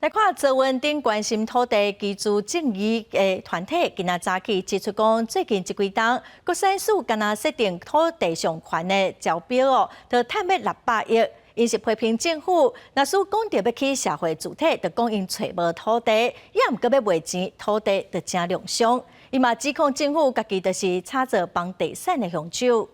來看捷運頂關心土地居住正義的團體，今仔早起指出講，最近這幾冬，國產署干焦設定土地上權的招標哦，就趁欲600億。𪜶是批評政府，若使講著欲起社會住宅，就講𪜶揣無土地，也毋過欲賣錢，土地就誠量傷。伊嘛指控政府家己就是炒作房地產的兇手。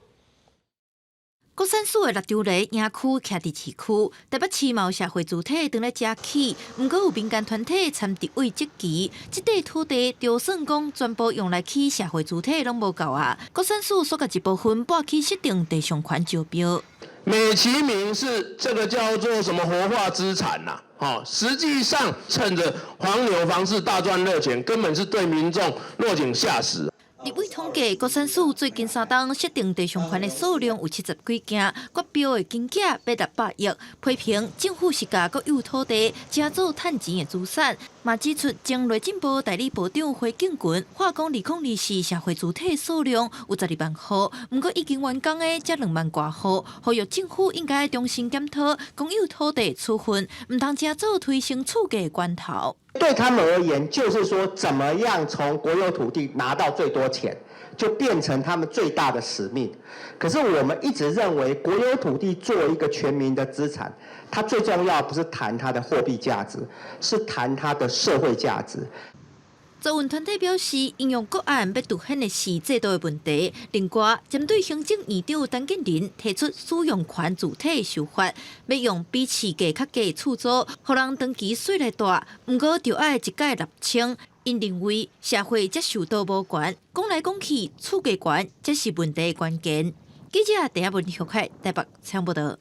國產署的六張犁營區徛佇市區，台北市嘛有社會住宅正咧遮起，毋過有民間團體參立委質疑，這塊土地就算講全部用來起社會住宅攏無夠啊！國產署煞共一部分撥去設定地上權招標。美其名是這個叫做什麼活化資產吶？吼，實際上趁着黃牛房市大賺熱錢，根本是對民眾落井下石。立委統計，國產署最近三冬設定地上權的數量有70幾件，決標的金額欲600億，批評政府是共國有土地成做趁錢的資產，嘛指出前內政部代理部長胡敬群話講，2024社會住宅數量有12萬戶，毋過已經完工的才2萬外戶，呼籲政府應該重新檢討公有土地處分，毋通成做推升厝價的關頭。對他們而言，就是說，怎麼樣從國有土地拿到最多錢，就變成他們最大的使命。可是我們一直認為，國有土地作為一個全民的資產，它最重要不是談它的貨幣價值，是談它的社會價值。捷運團體表示，應用國案欲凸顯的是制度的問題。另外，針對行政院長陳建仁提出使用權主體的修法，欲用比市價較低的厝租，予人長期稅來住，毋過著愛一概立清。𪜶認為社會接受度無懸，講來講去，厝價懸，才是問題的關鍵。記者鄭文玉凱台北採訪報道。